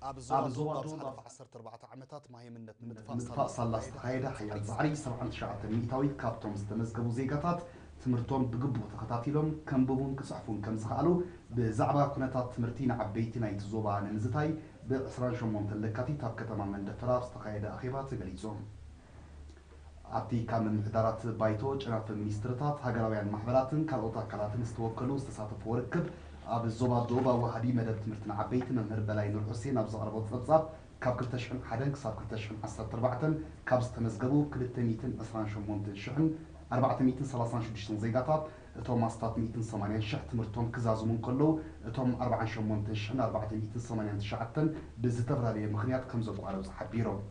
ኣብ ዞባ ዶብ ኣብ ዝሓለፈ ዓሰርተ ኣርባዕተ ዓመታት መሃይምነት ንምጥፋእ ሳላ ዝተኻየደ ሓያል ጻዕሪ ሰብዓን ትሽዓተ ሚእታዊት ካብቶም ዝተመዝገቡ ዜጋታት ትምህርቶም ብግቡእ ተኸታቲሎም ከንብቡን ክጽሕፉን ከም ዝኸኣሉ ብዛዕባ ኩነታት ትምህርቲ ንዓበይቲ ናይቲ ዞባ ንምዝታይ ብ ዕስራን ሸሞንተን ለካቲት ኣብ ከተማ መንደፈራ ኣብ ዝተኻየደ ኣኼባ ተገሊጹ። ኣብቲ ካብ ምምሕዳራት ባይቶ፣ ጨናፍር ሚኒስትርታት፣ ሃገራውያን ማሕበራትን ካልኦት ኣካላትን ዝተወከሉ ዝተሳተፍዎ ርክብ፣ ኣብ ዞባ ዶብ ኣዋሃዲ መደብ ትምህርቲ ንዓበይቲ መምህር በላይ ኑር ሑሴን ኣብ ዘቕረቦ ጸብጻብ፣ ካብ ክልተ ሽሕን ሓደን ክሳብ ክልተ ሽሕን ዓሰርተ ኣርባዕተን ካብ ዝተመዝገቡ ክልተ ሚእትን ዕስራን ሸሞንተን ሽሕን ኣርባዕተ ሚእትን ሰላሳን ሽዱሽተን ዜጋታት፣ እቶም ኣስታት ሚእትን ሰማንያን ሽሕ ትምህርቶም ክዛዝሙ እንከለዉ፣ እቶም ኣርባዓን ሸሞንተን ሽሕን ኣርባዕተ ሚእትን ሰማንያን ትሽዓተን ብዝተፈላለየ ምኽንያት ከም ዘቋረጹ ሓቢሮም።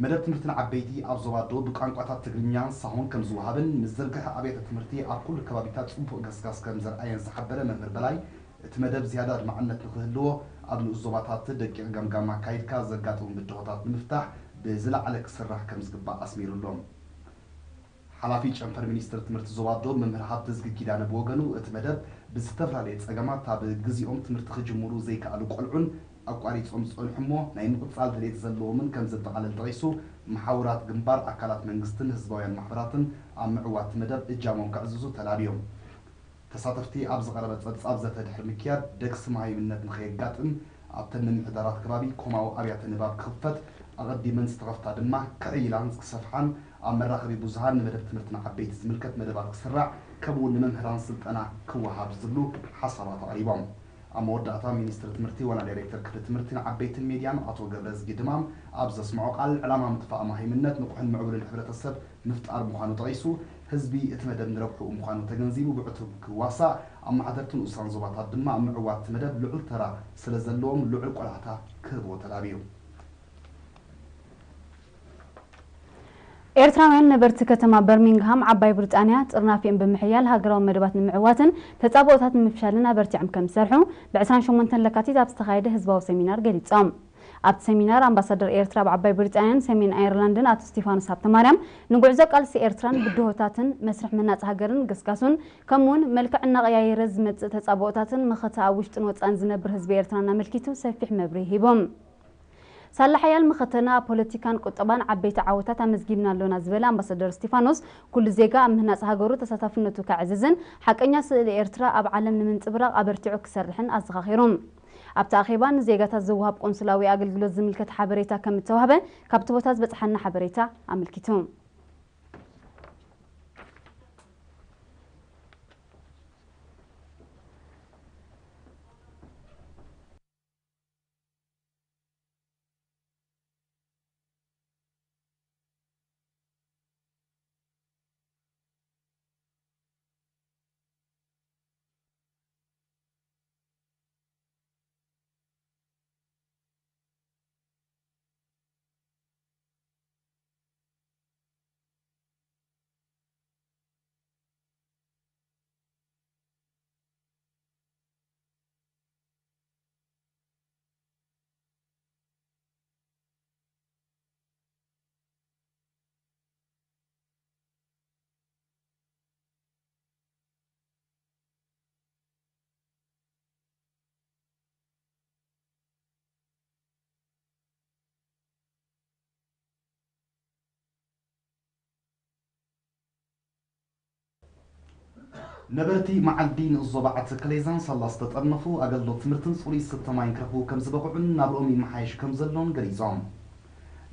መደብ ትምህርቲ ንዓበይቲ ኣብ ዞባ ዶ ብቋንቋታት ትግርኛን ሳሆን ከም ዝወሃብን፣ ምዝርግሕ ኣብያተ ትምህርቲ ኣብ ኩሉ ከባቢታት ጽቡቕ ገስጋስ ከም ዘርኣየን ዝሓበረ መምህር በላይ፣ እቲ መደብ ዝያዳ ኣድማዕነት ንኽህልዎ፣ ኣብ ንኡስ ዞባታት ደቂቕ ገምጋም ኣካይድካ ዘጋጥሙ ብድሆታት ንምፍታሕ ብዝለዓለ ክስራሕ ከም ዝግባእ ኣስሚሩሎም። ሓላፊ ጨንፈር ሚኒስትሪ ትምህርቲ ዞባ ዶብ መምህር ሃብተዝጊ ኪዳነ ብወገኑ፣ እቲ መደብ ብዝተፈላለየ ጸገማት ኣብ ግዜኦም ትምህርቲ ክጅምሩ ዘይከኣሉ ቆልዑን ኣቋሪጾም ዝጸንሑ እሞ ናይ ምቕጻል ድሌት ዘለዎምን ከም ዘጠቓልል ጠቒሱ፣ መሓውራት ግንባር፣ ኣካላት መንግስትን ህዝባውያን ማሕበራትን ኣብ ምዕዋት እቲ መደብ እጃሞም ከዕዝዙ ተላብዮም። ተሳተፍቲ ኣብ ዝቐረበ ጸብጻብ ዘተ ድሕሪ ምክያድ፣ ደግሲ መሃይምነት ንኸየጋጥም ኣብተን ምምሕዳራት ከባቢ ኮማዊ ኣብያተ ንባብ ክኽፈት፣ ኣቐዲመን ዝተኸፍታ ድማ ክዕይላን ክሰፍሓን፣ ኣብ መራኸቢ ብዙሃን ንመደብ ትምህርቲ ንዓበይቲ ዝምልከት መደባት ክስራዕ፣ ከምኡ'ውን ንመምህራን ስልጠና ክወሃብ ዝብሉ ሓሳባት ኣቕሪቦም። ኣብ መወዳእታ ሚኒስትሪ ትምህርቲ ዋና ዳይሬክተር ክፍሊ ትምህርቲ ንዓበይትን ሜድያን ኣቶ ገብረዝጊ ድማም ኣብ ዘስምዖ ቃል፣ ዕላማ ምጥፋእ መሃይምነት ንቑሕን ምዕቡልን ሕብረተሰብ ምፍጣር ምዃኑ ጠቒሱ፣ ህዝቢ እቲ መደብ ንረብሕኡ ምዃኑ ተገንዚቡ ብዕቱብ ክዋሳእ፣ ኣመሓደርቲ ንኡሳን ዞባታት ድማ ኣብ ምዕዋት እቲ መደብ ልዑል ተራ ስለ ዘለዎም ልዑል ቆላሕታ ክህብዎ ተላብዩ። ኤርትራውያን ነበርቲ ከተማ በርሚንግሃም ዓባይ ብሪጣንያ ጥርናፊኦም ብምሕያል ሃገራዊ መደባት ንምዕዋትን ተጻብኦታት ንምፍሻልን ኣበርቲዖም ከም ዝሰርሑ ብ ዕስራን ሸሞንተን ለካቲት ኣብ ዝተኻየደ ህዝባዊ ሰሚናር ገሊጾም። ኣብቲ ሰሚናር ኣምባሳደር ኤርትራ ኣብ ዓባይ ብሪጣንያን ሰሜን ኣየርላንድን ኣቶ ስቲፋኖስ ሃብተማርያም ንጉዕዞ ቃልሲ ኤርትራን ብድሆታትን መስርሕ ምህናጽ ሃገርን ገስጋሱን ከምኡውን መልክዕ እናቐያየረ ዝመጽእ ተጻብኦታትን መኸተ ኣብ ውሽጥን ወጻእን ዝነብር ህዝቢ ኤርትራን ኣመልኪቱ ሰፊሕ መብርሂ ሂቦም። ሳላ ሓያል መኸተና ኣብ ፖለቲካን ቁጠባን ዓበይቲ ዓወታት ኣመዝጊብና ኣሎና ዝበለ ኣምባሳደር እስቲፋኖስ፣ ኩሉ ዜጋ ኣብ ምህናጽ ሃገሩ ተሳታፍነቱ ከዕዝዝን ሓቀኛ ስእሊ ኤርትራ ኣብ ዓለም ንምንጽብራቕ ኣበርቲዑ ክሰርሕን ኣዘኻኺሩ። ኣብቲ ኣኼባ ንዜጋታት ዝወሃብ ቆንስላዊ ኣገልግሎት ዝምልከት ሓበሬታ ከም እተዋህበ ካብቲ ቦታ ዝበጽሓና ሓበሬታ ኣመልኪቱ። ነበርቲ መዓልዲ ንእስ ዞባ ዓዲ ተከሌዛን ሳላ ዝተጠርነፉ ኣገልግሎት ትምህርትን ጽሩይ ዝስተ ማይን ክረኽቡ ከም ዝበቕዑን ናብርኦም ይመሓየሽ ከም ዘሎን ገሊጾም።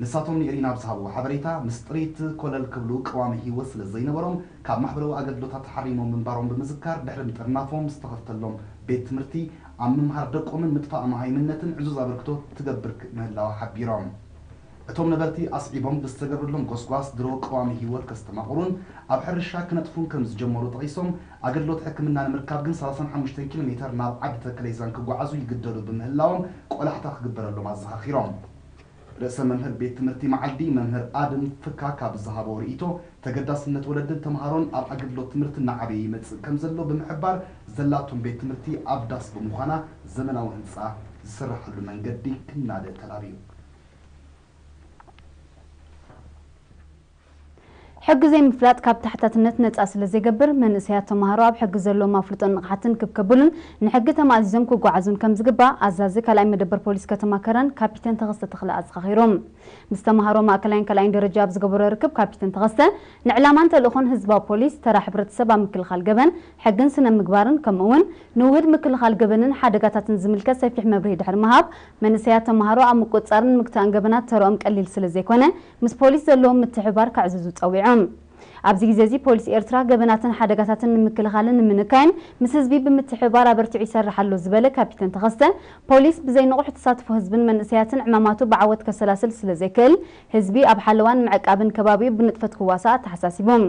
ንሳቶም ንኤሪና ኣብ ዝሃብዎ ሓበሬታ፣ ምስ ጥሪት ኮለል ክብሉ ቀዋሚ ህይወት ስለ ዘይነበሮም፣ ካብ ማሕበራዊ ኣገልግሎታት ተሓሪሞም ምንባሮም ብምዝካር፣ ድሕሪ ምጥርናፎም ዝተኸፍተሎም ቤት ትምህርቲ ኣብ ምምሃር ደቆምን ምጥፋእ መሃይምነትን ዕዙዝ ኣበርክቶ ትገብር ምህላዋ ሓቢሮም። እቶም ነበርቲ ኣስዒቦም ብዝተገብረሎም ጎስጓስ ድሮ ቀዋሚ ህይወት ከስተማቕሩን ኣብ ሕርሻ ክነጥፉን ከም ዝጀመሩ ጠቒሶም፣ ኣገልግሎት ሕክምና ንምርካብ ግን ሰላሳን ሓሙሽተን ኪሎ ሜተር ናብ ዓዲ ተከሌዛን ክጓዓዙ ይግደዱ ብምህላዎም ቆላሕታ ክግበረሎም ኣዘኻኺሮም። ርእሰ መምህር ቤት ትምህርቲ መዓልዲ መምህር ኣድም ፍካ ካብ ዝሃቦ ርእይቶ፣ ተገዳስነት ወለድን ተምሃሮን ኣብ ኣገልግሎት ትምህርቲ እናዓበየ ይመጽእ ከም ዘሎ ብምሕባር፣ ዘላቶም ቤት ትምህርቲ ኣብ ዳስ ብምዃና ዘመናዊ ህንጻ ዝስረሓሉ መንገዲ ክናደ ተላብዩ። ሕጊ ዘይምፍላጥ ካብ ተሓታትነት ነጻ ስለ ዘይገብር፣ መንእሰያት ተማሃሮ ኣብ ሕጊ ዘለዎም ኣፍልጦን ንቕሓትን ክብ ከብሉን ንሕጊ ተማእዚዞም ክጓዓዙን ከም ዝግባእ ኣዛዚ ካልኣይ መደበር ፖሊስ ከተማ ከረን ካፒተን ተኸስተ ተኽለ ኣዘኻኺሮም። ምስ ተማሃሮ ማእከላይን ካልኣይን ደረጃ ኣብ ዝገበሮ ርክብ ካፒተን ተኸስተ ንዕላማን ተልእኾን ህዝባዊ ፖሊስ፣ ተራ ሕብረተሰብ ኣብ ምክልኻል ገበን፣ ሕግን ስነ ምግባርን ከምኡ እውን ንውህድ ምክልኻል ገበንን ሓደጋታትን ዝምልከት ሰፊሕ መብርሂ ድሕሪ ምሃብ፣ መንእሰያት ተማሃሮ ኣብ ምቁጽጻርን ምግታእን ገበናት ተረኦም ቀሊል ስለ ዘይኮነ፣ ምስ ፖሊስ ዘለዎም ምትሕብባር ከዕዝዙ ጸዊዖም። ኣብዚ ግዜ እዚ ፖሊስ ኤርትራ ገበናትን ሓደጋታትን ንምክልኻልን ንምንካይን ምስ ህዝቢ ብምትሕብባር ኣበርቲዑ ይሰርሕ ኣሎ ዝበለ ካፒተን ተኸስተ፣ ፖሊስ ብዘይ ንቑሕ ተሳትፎ ህዝብን መንእሰያትን ዕማማቱ ብዓወት ከሰላስል ስለ ዘይክእል፣ ህዝቢ ኣብ ሓለዋን ምዕቃብን ከባቢኡ ብንጥፈት ክዋሳእ ኣተሓሳሲቦም።